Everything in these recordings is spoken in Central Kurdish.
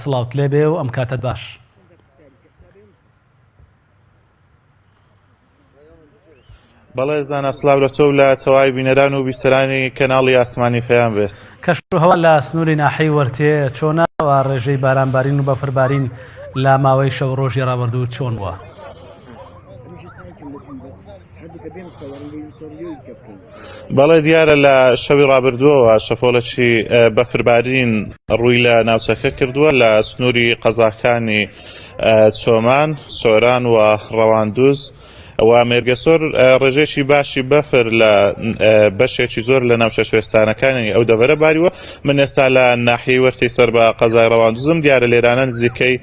سڵاوت لێبێ و ئەم کاتەت باش. بەڵێ زانا سلااو لە تۆ و لە تەواوی بینەران و بیسەرانی کەناڵی ئاسمانی پەیام بێت. کەشوهەوا لە سنووری ناحیەی وەرتێ چۆنە و ڕێژەی بارانبارین و بەفربارین لە ماوەی شەو ڕۆژی ڕابردوو چۆن بووە؟ بەڵێ دیارە لە شەوی ڕابردووەوە شەپۆلێکی بەفربارین ڕووی لە ناوچەکە کردووە لە سنووری قەزاکانی چۆمان، سۆران و ڕەواندوز و مێرگەسۆر ڕێژەیەکی باشی بەفر لە بەشێکی زۆر لە ناوچە کوێستانەکانی ئەو دەڤەرە باریوە. من ئێستا لە ناحیەی وەرتەی سەر بە قەزای ڕەواندوزم، دیارە لێرانە نزیکەی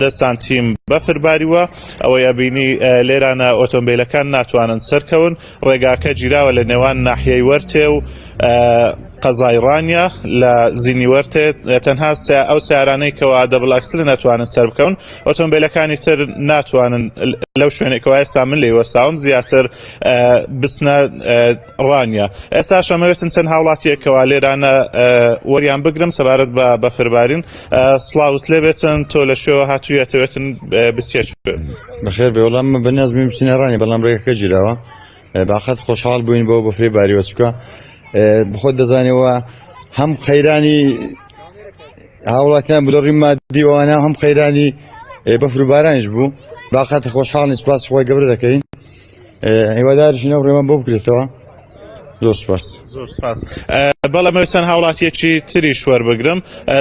دە سانتیم بەفر باریوە. ئەوەی ئەبینی لێرانە ئۆتۆمبیلەکان ناتوانن سەرکەون، ڕێگاکە گیراوە لە نێوان ناحیەی وەرتێ و قەزای ڕانیە لە زینی وەرتێ تەنها ئەو سیارانەی کەوا double axle نەتوانن سەر بکەون ئۆتۆمبیلەکانی تر ناتوانن لەو شوێنێکەوە ئێستا من لێی وەستاوم زیاتر بچنە ڕانیە ئێستا شەمەوێتن چەند هاوڵاتیەکەوە لێرانە وەریان بگرم سەبارەت بە بەفربارین سڵاوت لێبێتن تۆ لە شوێوە هاتوویەتەوێتن بچێت بەخێر بێ وەڵام من بەنیاز بووین بچینە ڕانی بەڵام ڕێگەکە گیراوە باخەت خۆشحاڵ بووین بۆ بەفرێ باریوە چکە بخۆت دەزانەوە هەم قەیرانی هاوڵاتیان بلۆڕی مادی ئەوانە هەم قەیرانی بەفر و بارانیش بوو باخەت خۆشحاڵین سپاس خۆی گەورە دەکەین هیوادارشین ئەو ڕێمان بۆ بکرێتەوە زۆر سپاس. زۆر سپاس. بەڵێ مەوێت چەند هاوڵاتیەکی تریش وەربگرم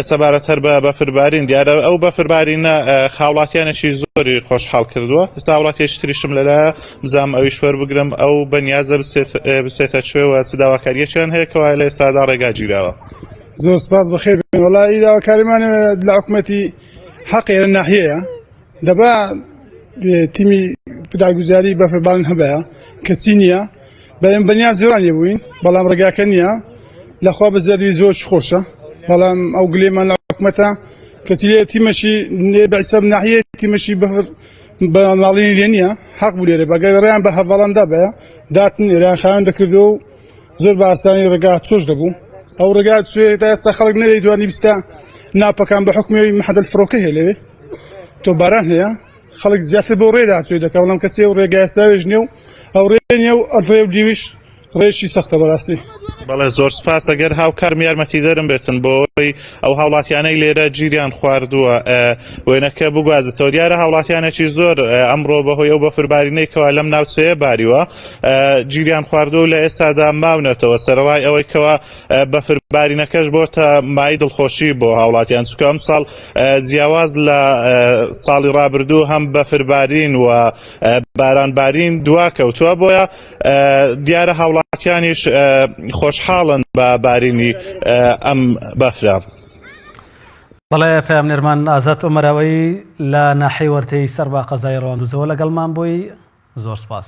سەبارەت هەر بە بەفربارین دیارە ئەو بەفربارینە هاوڵاتیانێکی زۆری خۆشحاڵ کردووە ئێستا هاوڵاتیەکی تریشم لەلایە بزانم ئەویش وەربگرم ئەو بەنیازە بچێتە کوێوە چ داواکاریەکیان هەیە کەوا لە ئێستادا ڕێگا گیراوە. زۆر سپاس بەخێر بێن وەڵی داواکاریمان لە حکومەتی حەقی لە ناحیەیە دەبا تیمی پداگوزاری بەفربارن هەبایە کەچی نییە بەێن بەنیاز ڕانیە بووین بەڵام ڕێگاکە نییە لەخوا بەزیادی زۆر خۆشە بەڵام ئەو گلێمان لە حکومەتە کەچی لێ تیمەشی لێ بەحساب ناحیە تیمەشی بەفر بە ماڵینی لێ نییە حەق بوو لێرە بەگەر ڕێیان بە هەڤاڵان دابایە داتن ئێران خاوێن دەکردەوە و زۆر بە ئاسانی ڕێگا چۆش دەبوو ئەو ڕێگا چوێ تا ئێستا خەڵک نەیدوانی بیستە ناپەکان بە حکومی محەدەل فڕۆکە هەیە لەوێ تۆ باران هەیە خەڵک زیاتر بۆ ڕێدا توێ دەکا بەڵام کەچی ئەو ڕێگا ئێستاوێش نییە و ئەو ڕێ نییە و ڕێ و دیویش ڕێشی سەختە بەڕاستی. بەڵێ زۆر سپاس ئەگەر هاوکارم یارمەتیدەرم بێتن بۆی ئەو هاوڵاتیانەی لێرە گیریان خواردووە وێنەکە بگوازێتەوە دیارە هاوڵاتیانێکی زۆر ئەمڕۆ بەهۆی ئەو بەفربارینەی کەوا لەم ناوچەیە باریوە گیریان خواردوو لە ئێستادا ماونەتەوە سەرەڕای ئەوەی کەوا بەفربارینەکەش بۆتە مای دڵخۆشی بۆ هاوڵاتیان چونکە ئەمساڵ جیاواز لە ساڵی ڕابردوو هەم بەفربارین و بارانبارین دوا کەوتووە بۆیە دیارە هاوڵاتیانیش خۆشحاڵن بە بارینی ئەم بەفرە. بەڵێ پەیامنێرمان ئازاد ئۆمەراوەیی لە ناحیەی وەرتێی سەر بە قەزای ڕەواندوزەوە لەگەڵمان بووی زۆر سپاس.